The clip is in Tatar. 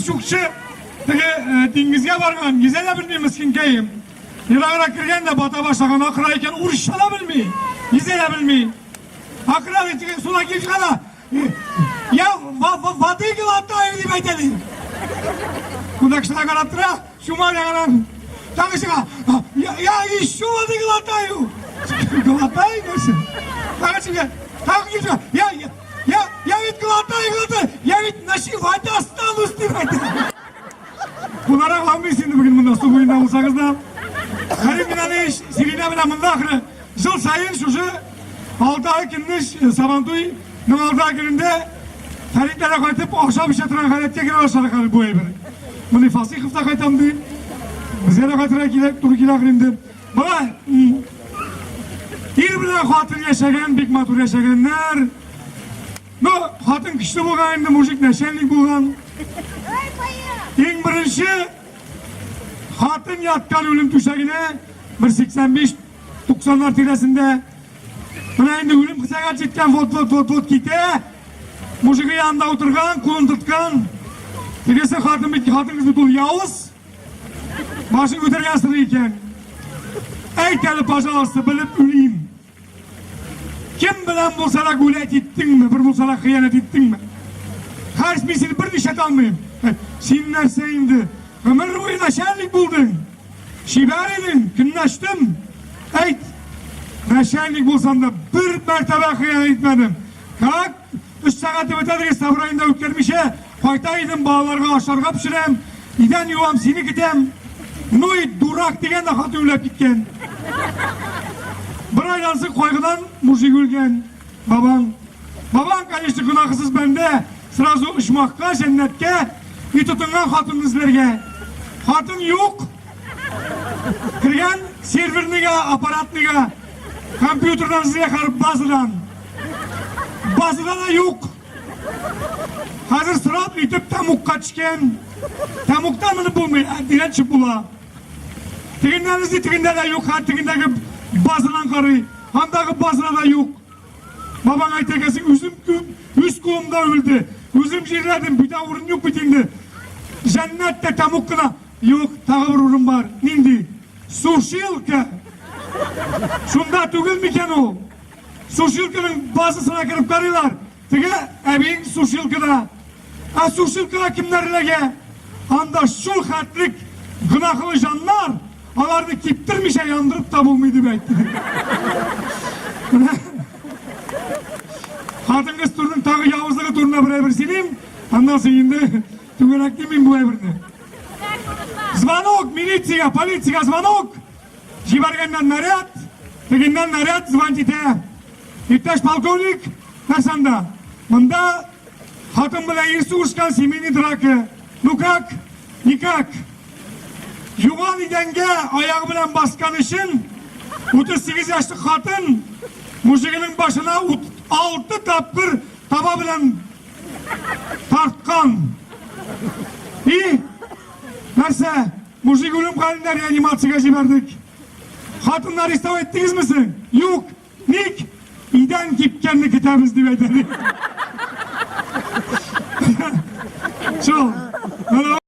Чукчы теге диңгезгә барган, йөзә дә белми мескенкәем. Ераграк кергән дә бата башлаган, акыра икән, урысча да белми, йөзә дә белми. Акыра ди, теге суда килеп чыга да, я воды глотаю дип әйтә ди. Кунак кешеләр карап тора, чума ягынан тагы чыга, я еще воды глотаю. Глотаю нәрсә? Тагы чыга, тагы килеп чыга, я Я, я ведь глотаю, глотаю, я ведь ночевать останусь, дип әйтә. Кунарак алмыйсыз инде бүген монда су буенда булсагыз да. Хәлим Миналевич, Сиринә белән монда ахыры жыл сайын шушы 6 ай көнне Сабантуйның 6 ай көнендә Фәритләргә кайтып ашап эчә торган халәткә керә башлады хәзер бу әйбер. Моны Фасихов та кайтам ди. Безгә дә кайтырга килә, туры килә ахыр инде. Бала ир белән хатын яшәгән, бик матур яшәгәннәр. Ну, хатын көчле булган инде, мужик начальник булган. Иң беренче хатын яткан үлем түшәгенә бер 85-90лар тирәсендә. Менә инде үлем сәгать җиткән, вот-вот-вот-вот китә. Мужигы янында утырган, кулын тоткан. Тегесе хатын бит, хатын кыз бит ул явыз. Башын күтәргән сорый икән. Әйт әле, пожалуйста, белеп үлим. Кем белән булса да гулять иттеңме, бер булса да хыянәт иттеңме? Хәзер мин сине берничә алмыйм. Син нәрсә инде? Гомер буе начальник булдың. Чибәр идең, көнләштем. Әйт, начальник булсам да бер мәртәбә хыянәт итмәдем. Как? Өч сәгать бетә собраниедә үткәрмичә, кайта идем, балаларга ашарга пешерәм, идән юам, сине көтәм. Ну и дурак дигән дә хатын үләп киткән. Бер айдан соң кайгыдан мужик үлгән. Бабаң. Бабаң, конечно, гөнаһсыз бәндә, сразу очмакка, җәннәткә и тотынган хатынны эзләргә. Хатын юк. Кергән серверныйга, аппаратныйга, компьютердан эзләй базадан. Базада да юк. Хәзер сорап итеп тәмукка төшкән. Тәмукта менеп булмый, ә дигән төшеп була. Тегеннән эзли, тегендә дә юк, хәзер тегендәге базадан карый. Андагы базада да юк. Бабаң әйтә икәнсең, үзем үз кулымда үлде. Үзем җирләдем, бүтән урын юк бит инде. Җәннәт тә тәмук кына. Юк, тагы бер урын бар. Нинди? Сушилка. Шунда түгел микән ул? Сушилканың базасына кереп карыйлар. Теге әбиң сушилкада. Ә сушилкага кемнәр эләгә? Анда шул хәтлек гөнаһлы җаннар, аларны киптермичә яндырып та булмый дип әйтте. Менә хатын-кыз турының тагы явызлыгы турында бер әйбер сөйлим, аннан соң инде түгәрәклим мин бу әйберне. Звонок милициягә, полициягә звонок. Җибәргәннән наряд, тегеннән наряд звонить итә. Иптәш полковник, нәрсә анда? Монда хатын белән ир сугышкан семейный драка. Ну как? Никак. Юган идәнгә аягы белән баскан өчен 38 яшьлек хатын мужигының башына 6 тапкыр таба белән тарткан. И нәрсә? Мужик үлем хәлендә реанимациягә җибәрдек. Хатынны арестовать иттегезме соң? Юк. Ник? Идән кипкәнне көтәбез дип әйтә. Шул.